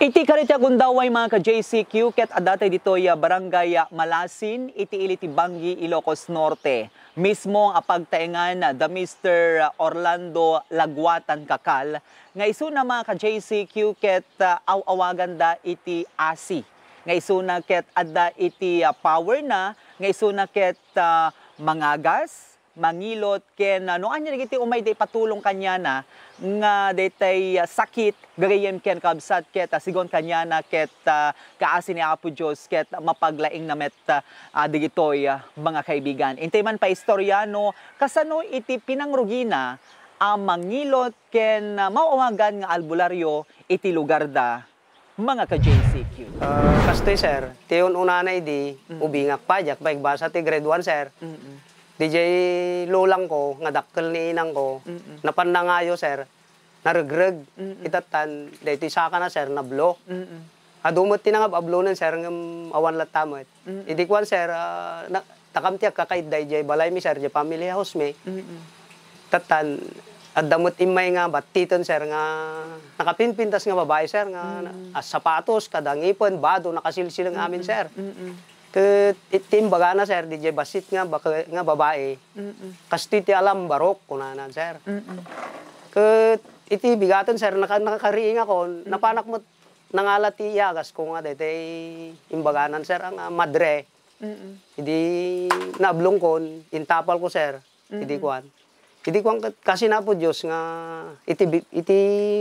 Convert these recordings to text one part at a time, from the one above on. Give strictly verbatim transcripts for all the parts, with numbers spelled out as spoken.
Iti karita gundaway, mga ka-J C Q, ket adda tay ditoy, ah, Barangay, ah, Malasin, iti ili ti Banggi, Ilocos Norte. Mismo a pagtaengan da Mister Orlando Laguatan Kakal, nga isuna, mga ka-J C Q, ket, ah, aw-awaganda iti asi. Nga isuna ket adda iti, ah, power na, nga isuna ket, ah, mangagas, mangilot, ken, ah, no ania dagiti umay da ipatulong kaniana nga daytay, ah, sakit gagayyem ken kabsat ket, ah, sigun kaniana ket, ah, kaasi ni Apo Dios ket mapaglaingna met, ah, dagitoy, ah, mga kaibigan. Intay man pay istorya no kasano iti pinangrugina a mangilot ken, ah, maawagan nga albularyo iti lugarda. Mga ka-J C Q. Ah, kastoy, sir, ti un-unana idi, Mm. ubingak pay, diak pay agbasa ti grade one, sir. Mm-mm. Diay lolangko, nga dakkel ni inangko, Mm-mm. napan nangayo, sir, naregreg. Mm-mm. Itattan, daytoy sakana, sir, nablo. Mm-mm. Adu met ti nangab-ablonen, sir, ngem awan latta met. Mm. Idi kuan, sir, ah, na, takam ti agkakaidda idiay balaymi, sir, idiay family house mi. Mm. Tattan, adda met immay nga battiten, sir, nga nakapinpintas nga babae, sir, nga Mm. na-, a sapatos, kada ngipen, bado, nakasilsil nga amin, Mm. sir. Mm. Ket iti imbagana, sir, diay bassit nga baka-, nga babae, Mm. "Kastoy ti alam, barok," kunana, sir. Mm. Ket iti bigaten, sir, naka-, nakakariingakon, Mm. napanak met nangala ti iyagasko nga daytoy imbaganan, sir, a nga madre. Mm. Idi naablongkon, intapalko, sir. Idi Mm. kuan. Idi kuan ket, kasi na Apo Dios nga iti bi-, iti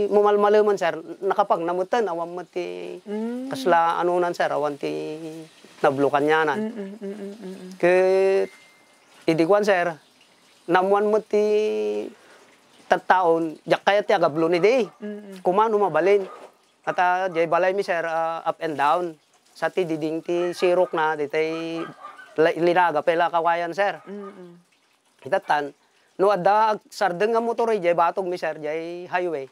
mumalmalemen, sir, nakapagna metten, awan met ti Mm. kasla anunan, sir, awan ti nablo kanianan. Mm, mm, mm, mm. Ket idi kuan, sir, naammoan met ti tattaon, diak kayat ti agablon idi. Mm. Kumano mabalin. Ata, diay balaymi, sir, ah, up and down. Sa ti diding ti sirokna, ditay la-, linaga pay la kawayan, sir. Mm. Itattan, no adda ag-, sardeng nga motor, eh, diay batogmi, sir, diay highway.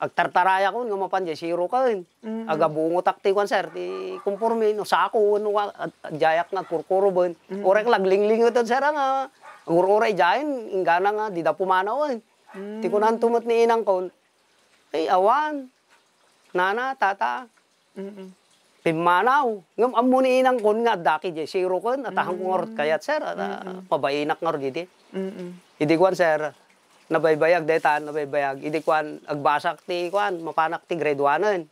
Agtartarayakon nga mapan diay siroken. Mm. Agabungotak ti kuan, sir, ti kumporme, no sako, wenno wa-, ad-, ad-, diayak nga agkurkuroben. Mm. Uray laglinglingetan, sir, nga agur-uray diayen, inggana nga dida pumanawen. Ti Mm. kunanto met ni inangkon, "Ay, awan. Nana, tata, Mm. pimmanaw." Ngem ammo ni inangkon nga adda ki diay siroken, ata hanko ngarud Mm. kayat, sir, ata Mm. pabainak ngarud idi. Mm. Idi kuan, sir, nabaybayag daytan, nabaybayag. Idi kuan, agbasak ti kuan, mapanak ti grade one-en.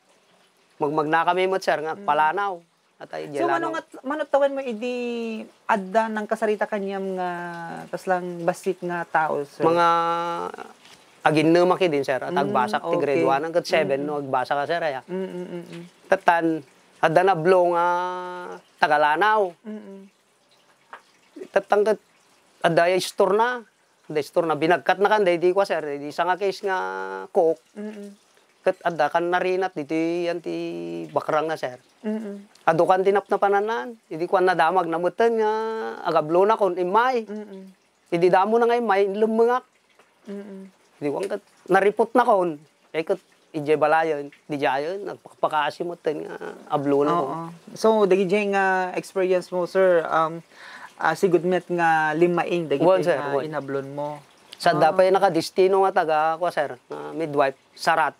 Magmagnakami met, sir, nga Mm. agpalanaw. Atay, So, diay mano lanaw. nga, mano tawenmo idi adda nangkasarita kaniam nga kaslang bassit nga tao, sir? Mga aginnemak idin, sir, at Mm, agbasak ti grade okay. one hanggat seven, no, Mm. agbasa ka, sir, aya. Mm, mm, mm, mm. Tattan, adda nablo nga taga Lanao. Mm, mm. Tattan ket adda istorna. Adda istorna, binagkatna kan daydi kua, sir, idi sanga case nga coke. Mm. Ket adda kan narinat ditoy yan ti bakrang na, sir. Mm. Adu kan ti napnapanannan, idi kuan nadamag na metten nga agablonakon immay. Mm. Idi damo na nga immay, inlemmengak. Mm. Idi kuan ket naripotnakon. Ay ket idiay balayen, didiayen, nagpakpakaasi metten nga ablonakon. Oo. So, dagidiay nga experience mo, sir, um, ah, sigud met nga limmaing dagidiay Wen, sir, nga wen. inablon mo. Sa Ah. dapay nakadestino nga taga, kua, sir, nga midwife, sarat.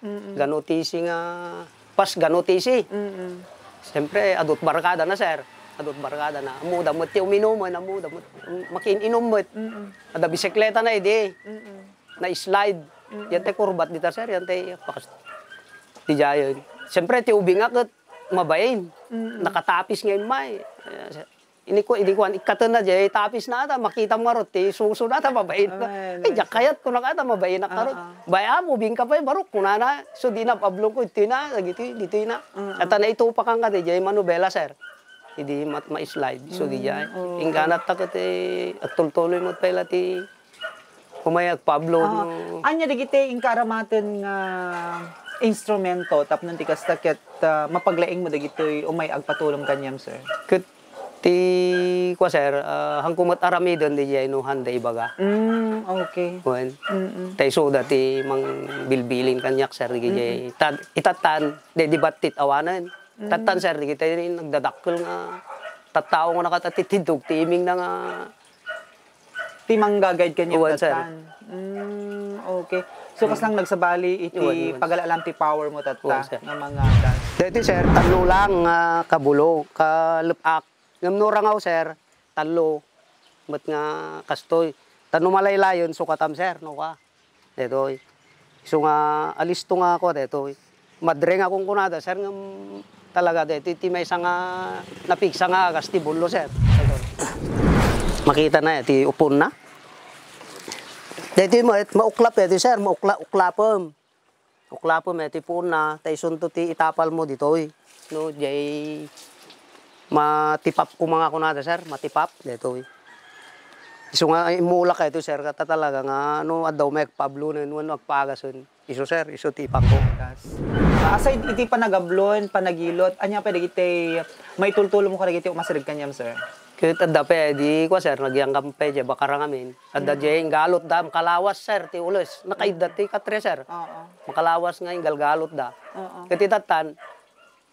Mm-mm. Ganotisi nga, pas ganotisi. Mm-mm. Siyempre, adut barkada na, sir. Adut barkada na. Ammoda met ti uminumen, ammoda met, makiin-inum met. Mm-mm. Adda bisikleta na idi. Mm-mm. Na-slide. Mm. Yan tay kurbat dita, sir. Yan tay pakas-, didiayen. Siyempre, ti ubingak ket mabain. Mm. Nakatapis nga immay. Eh, ini ko, ini kuan, ikkaten na diay tapis na ata, makitam ngarud ti suso na ata, mabain. Ay, Ay, diak kayat ko na ata, mabainak ngarud. Ah, ah. Bay-am, ubingka pay, barok, kunana. So, di nab-ablon ko, iti na, dagiti, ditoy na. Mm, mm. Ata naitupakan ka, diay manubela, sir. Idi mat-, ma-slide. So, Mm, diay. oo. Ingganat ta ket, eh, agtultuloy met pay la ti Umay agpablo, Ah, no? Anya dagiti inka aramaten nga instrumento tapno ti kasta ket, ah, mapaglaing mo dagitoy umay agpatulong kaniam, sir? Ket ti, kua, sir, ah, hanko met aramiden diay no handa ibaga. Mm, okay. Wen. Mm-mm. Ta isuda ti mangbilbilin kaniak, sir, diay. Mm-mm. Tad-, itattan, di, di battit awanen. Mm. Tattan, sir, dagiti nagdadakkel nga tattao nga nakatatiddog ti imingna nga Ti mangga-guide kaniam Wen, sir. Tattan. Mm, okay. So, kasla nagsabali iti Iwan, iwan. pagala-alam ti power mo tatta Iwan, sir. nga mga gas. Daytoy, sir, tallo lang nga kabulo, kalep-ak. Ngem no rangaw, sir, tallo. Met nga kastoy. Ta no malaylayen, sukatam, sir, no ka. Daytoy. Isu nga alisto nga ako, daytoy. Madre nga kunkunada, sir, ngem talaga daytoy ti maysa nga napigsa nga agas ti bullo, sir. Makita na, eh, ti uponna. Daytoy ma-, mauklap, eh, ti, sir, maukla-, uklapem. Uklapem, eh, ti puonna, ta isunto ti itapal mo ditoy. No, jay matipap koma nga kunada, sir, matipap, daytoy. Isu nga immulak, eh, to, sir, ta talaga nga, no, adda umay agpablonen wenno agpaagasen. Isu, sir, isu ti ipangko. Gas. Ah, aside iti panagablon, panagilot, ania pay dagiti maitultulo mo kadagiti umasireg kaniam, sir? Ket adda pay, di kua, sir, nagyanggan pay, jay bakara ngamin. Adda Mm. jay inggalot da, makalawas, sir, ti ules. Nakaidda ti katre, sir. Oo. Makalawas nga inggalgalot da. Oo. Ket itattan,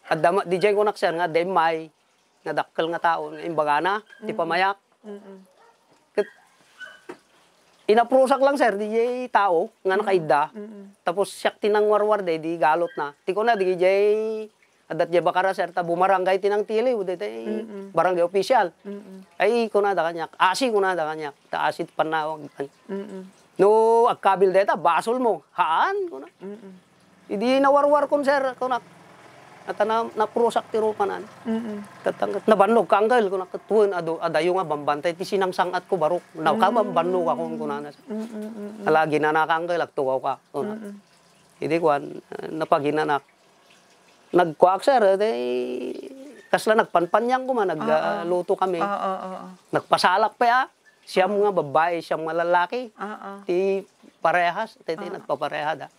adda ma-, di jay kunak, sir, nga adda immay, nga dakkel nga tao, nga imbagana, ti Mm. pamayak. Mm. Ket inaprusak lang, sir, di jay tao nga Mm. nakaidda. Mm. Tapos siak ti nangwarwar, di, di galot na. Ti kuna, di jay Adda diay bakara, sir, ta bumarangay ti nangtiliw, daytay Mm-mm. barangay official. Mm-mm. Ay, kunada kaniak, asi, kunada kaniak, ta asi ti pannawag. Mm-mm. No agkabil dayta, basol mo. Haan, kuna. Mm-mm. Idi nawarwar kon, sir, kuna. At na, naprusak ti rupanan. Mm-mm. Tatang-, nabannog ka, uncle, kuna, ket wen, adu-, adayo nga bambantay ti sinangsang-at ko, barok. Naka, Mm. bambannogakon, kunana. Mm-mm, mm-mm. Ala, ginanaka, uncle, agtugaw ka, kuna. Mm-mm. Idi kuan, eh, napaginanak. Nagkuak, sir, eh, tay kasla nagpanpanyang koma, nag, Oo. ah, luto kami. Oo, oo. Nagpasalak pay, ah. Siyam nga babbai, siyam nga lalaki. Oo. Ti parehas, ti, ti Oo. nagpaparehada.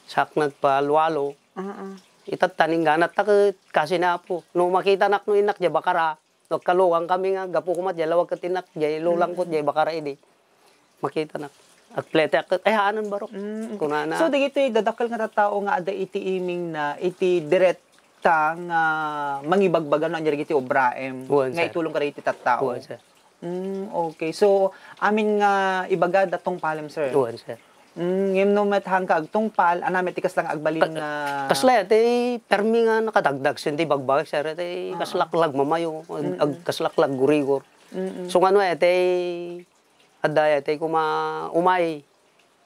Sak nagpalualo. Oo. Itatta, ingganat ta ket kasi ni Apo. No makitanak no innak diay bakara, no agkalugan kami nga gapu koma diay lawag ket innak diay lolangko Mm. diay bakara idi. Makitanak. Agplete ak ket, "Ay, haanen, barok." Mm, okay. Kunana. So, dagitoy dadakkel nga tattao nga adda iti imingna, iti direkta nga mangibagbaga no ania dagiti obraem Wen, nga sir. itulong kadagiti tattao? Wen, sir. Mm, okay. So, amin nga ibaga, adda tungpalem, sir? Wen, sir. Mm, ngem no met haanka agtungpal, ania met ti kasla nga agbalin Ka-, nga kasla, ti permi nga nakadagdag, sir, ti bagbagak, sir, ti Oo. kaslak lagmamayo, ag-, Mm-mm. ag-, kaslak laggurigor. Mm-mm. So, ngano, eh, ti adda, eh, ti koma umay.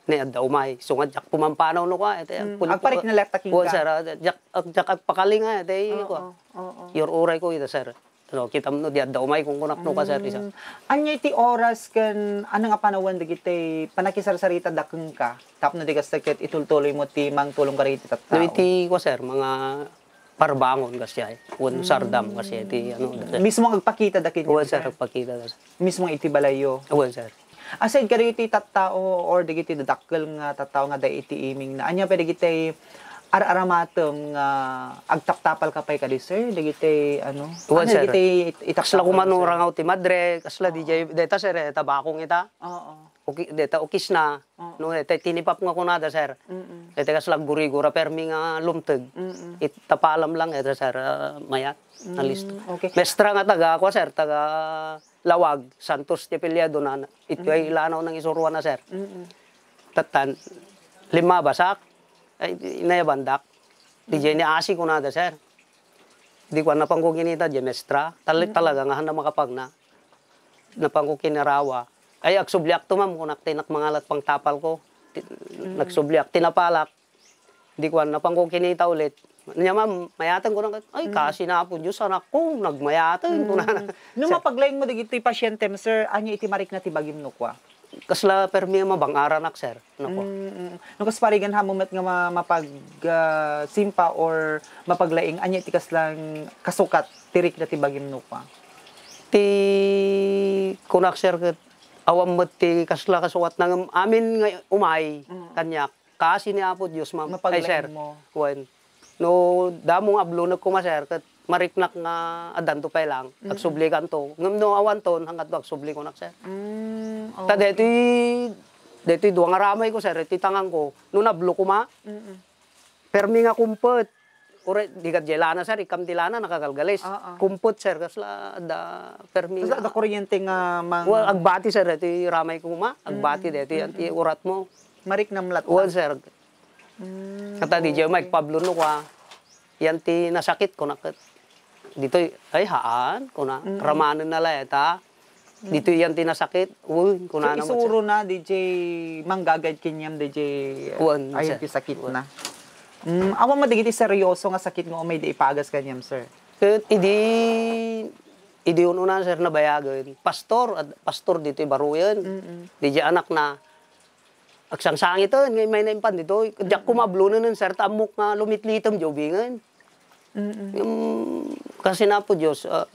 Ni adda umay. So, nga diak pumampanaw no kua, eh, ti Mm. agpul-, Agparik na lek ta kenka. Wen, sir, ah, diak, ag-, diak agpakalinga, eh, ti Oo, kua. oo. Iyur-uray ko ita, sir. Ano, kitam no, di adda umay, kunkunak no ka, sir, isa. Mm. Ania iti oras ken ania nga panawen dagiti panakisarsarita da kenka? Tapno di kasta ket itultuloy mo ti mangtulong kadagiti tattao. No, iti, kua, sir, mga parbangon kasi ay. Wen, Mm. sardam kasi ay, ti, ano, sir. Mismo agpakita da kenka, Wen, sir, sir? agpakita da, sir. Mismo iti balayyo? Wen, sir. Aside kadagiti tattao or dagiti dadakkel nga tattao nga adda iti imingna, ania pay dagiti ar-aramatem nga agtaptapalka pay kadi, sir? Dagiti, ano? Wen, Ania sir. dagiti it-, itaptapal, Kasla koma no sir? rangaw ti madre, kasla di jay, deta, sir, eh, tabakong ita. Oo. Uki-, deta ukisna. Oo. No, deta tinipap nga kunada, sir. Mm-mm. Deta kasla gurigura permi nga lumteg. Mm-mm. Itapalam lang, ita, sir, ah, mayat. Mm, Alisto. okay. Mestra nga taga, kua, sir, taga Lawag, Santos ti apelyido na, na, iti Mm. ay ilanaw nang isuruan na, sir. Mm. Tattan, limmabasak, ay, inayabandak. Di jay Mm. ni asi kunada, sir. Di kuan, napanko kinita, di mestra. Tal-, Mm. talaga nga handa makapagna. Napanko kinarawa. Ay, agsubliak to, ma'am, kunak, tinak mangalat pangtapal ko. Ti-, Mm. nagsubliak, tinapalak. Di kuan, napanko kinita ulit. Nia, ma'am, mayaten ko na, ay, Mm. kasi na, Apo Diyos, anak ko, nagmayaten ko na. Mm. No Sa- mapaglaing mo dagiti pasyente mo, sir, ania iti marikna ti bagim no kua? Kasla permi a mabang-aranak, sir. No kua? Mm, mm. No kas parigan, haanmo met nga ma-, mapag, ah, simpa or mapaglaing, ania iti kaslang kasukat ti rikna ti bagim no kua? Ti kunak, sir, ket awan met ti kasla kasukat na ngem amin nga umay Mm. kaniak. Kasi ni Apo Dios, ma'am. Ay, sir. Mapaglaing mo. Wen. No, damo nga ablonek koma, sir, ket mariknak nga addanto pay lang, Mm. agsublikanto. Ngem no awanton, hangkatto agsubli konak, sir. Mm, Ta okay. daytoy, daytoy dua nga ramay ko, sir, iti tangan ko. No nablo koma, Mm-mm. permi nga kumpet. Uray, di ka di lana, sir, ikam di lana, nakagalgalis. Oo. Kumpet, sir, kasla da permi Kasla nga da kuryente nga mang- Well, agbati, sir, iti ramay ko koma. Agbati, Mm, daytoy, mm, anti mm. urat mo. Mariknam latta. Wen, sir. Mm, kata di okay. Mike Pablo no kwa, yan ti nasakit ko na ket. Ditoy, ay, haan, kuna, mm-mm, ramanen na la eta. Ditoy yan ti nasakit. Wen, kuna. So, naman, isuro sir. Na, D J, manggagayad kaniam, D J, wen, ayan sir. Ti sakit wen. Na. Mm, awan mo digiti seryoso nga sakit nga umay di ipagas kaniam, sir? Ket idi, idi un-una, sir, nabayagen. Pastor, ad-, pastor ditoy baruyen. Mm-mm. D J anak na, agsangsangiten, nga immay na impan ditoy. Diak, mm-mm, kumablonen, sir, ta ammok nga lumitlitem di ubingen. Mm-mm. Ngem, kasi na po Diyos, ah,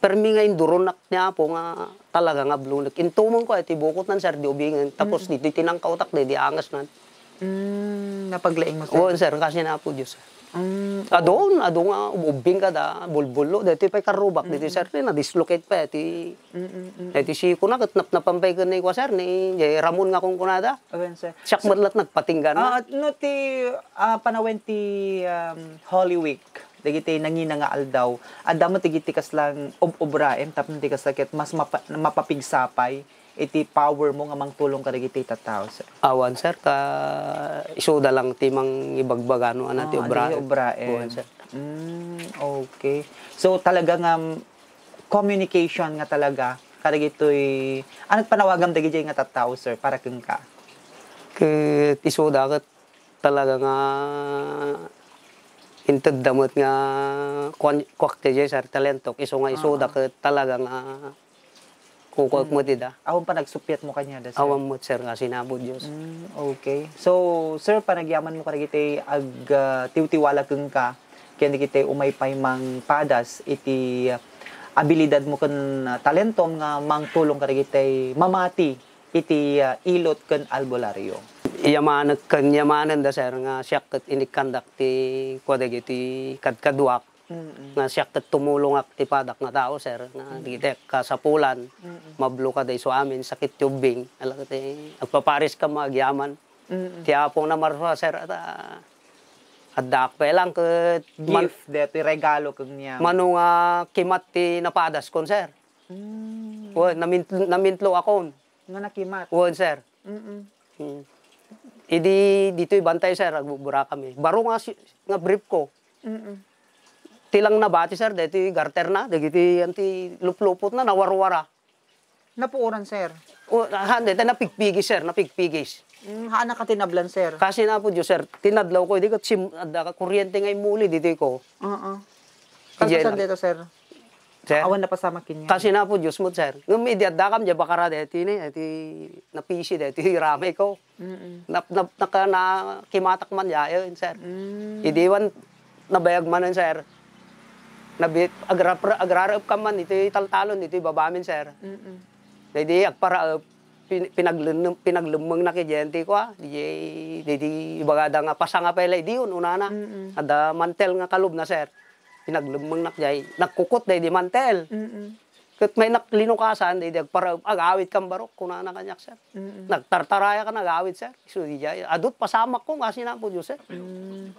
permi nga induronak ni Apo nga talaga nga blonek. Intumeng ko, eh, ti bukotnan, sir, di ubingen. Tapos, mm-mm, ditoy tinangkawtak, di, di angesnan. Mm, napaglaing mo, sir? Oo, sir, kasi na po Diyos, sir. Mm, adu, oo. Adu nga, ubbing kada, bulbullo, ditoy pay karrubak, ditoy, mm-mm, sir, di, na-dislocate pa, eh, ti Mm, mm. Eh, ti siko na, ket napnapan pay ken ni kua, sir, ni Jay Ramon nga kunkunada. Awen, sir. Siak met lat nagpatingga na. Ah, no ti, ah, panawen ti, um, Holy Week, dagiti nangina nga aldaw, adda met dagiti kaslang ob-obraem tapno ti kasla ket mas mapa-, mapapigsa pay iti power mo nga mangtulong kadagiti tattao, sir? Awan, sir, ta isuda lang ti mangibagbaga no ania ti obra-, dagiti obraem. Awan, sir. Mm, okay. So, talaga nga communication nga talaga kadagitoy, ano panawagam dagidiay nga tattao, sir, para kenka? Ket isuda ket talaga nga intedda met nga kuan, kuak diay, sir, talentok. Isu nga isuda, oo, ket talaga nga kukuak, mm, met ida. Awan panagsuppiat mo kaniada, sir? Awan met, sir, kasi na po Diyos. Mm, okay. So, sir, panagyaman mo kadagiti ag, ah, tiwtiwala kenka, ken dagiti umay pay mangpadas iti, ah, abilidad mo ken, ah, talentom nga mangtulong kadagiti mamati iti, ah, ilot ken albularyo. Yamanek ken yamanenda, sir, nga siak ket inikkandak ti kua dagiti kadkaduak, mm, nga siak ket tumulongak ti padak nga tao, sir, nga, mm, dagiti kasapulan, mm, mablo kada isu amin, sakit ti ubbing, ala ket, eh, agpaparis ka mo agyaman. Mm. Ti Apo nga marsua, sir, at, ah, addaak pay lang ket man-, gift, daytoy regalo kaniam. Mano nga kimat ti napadaskon, sir. Mm. Wen, namint-, namintlo akon. Nga nakimat. Wen, sir. Mm-mm. Hmm. Idi ditoy bantay, sir, agbuburakami. Baro nga si-, nga brief ko. Mm-mm. Ti lang nabati, sir, daytoy garter na, dagiti, anti, luplupot na, nawarwara. Napuoran, sir? O, haan, dayta napigpigis, sir, napigpigis. Mm, haan, nakatinablan, sir? Kasi na po Diyos, sir, tinadlaw ko, idi ket sim-, adda ka kuryente nga immuli, ditoy ko. Oo. Idiay kalpasan lang. Dayta, sir? Sir? Awan napasamak kaniam. Kasi na po Diyos mo, sir. Ngem idi addakam, diay bakara, daytoy ni, daytoy napisi, daytoy ramay ko. Mm. Nap-, nap-, naka-, nakimatak man diayen, sir. Mm. Idi wan, nabayag manen, sir. Nabi-, agrapra-, agraraep ka man iti taltalon, iti babamin, sir. Mm. Daydi agparaep, pin-, pinaglennem-, pinaglemmengna kay diente ko, ah. Di, di, di ibagada nga pasanga pay la idi, un-unana. Mm. Adda mantel nga kalubna, sir. Pinaglemmengnak diay. Nagkukot daydi mantel. Mm. Ket may nak-, linukasan, daydi agparaep, agawid kan barok, kunana kaniak, sir. Mm. Nagtartaraya kan agawid, sir. Isu diay, adut pasamak ko, kasi na po, Diyos, sir. Mm.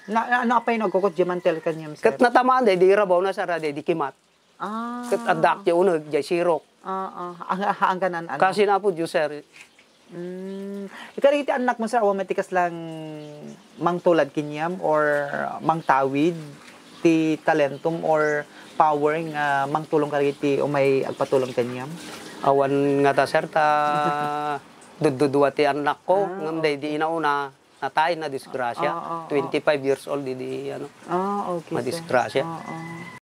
Na, na, ano apay nagkukot diay mantel kaniam, sir? Ket natamaan, daydi irabaw na, sir, daydi kimat. Ah. Ket addaak diay uneg, diay sirok. Ah, ah. Ang, ang kanan, ano? Kasi na po, Diyos, sir. Mm. Kadagiti annakmo, sir, awan met ti kaslang mangtulad kaniam or mangtawid ti talentom or power nga mangtulong kadagiti umay agpatulong kaniam? Awan ngata, sir, ta dududua ti annakko, ah, ngem daydi inauna, natay, nadisgrasya. Ah, ah, ah. Twenty-five years old, idi, ano, ah, okay, sir, madisgrasya. Ah, ah.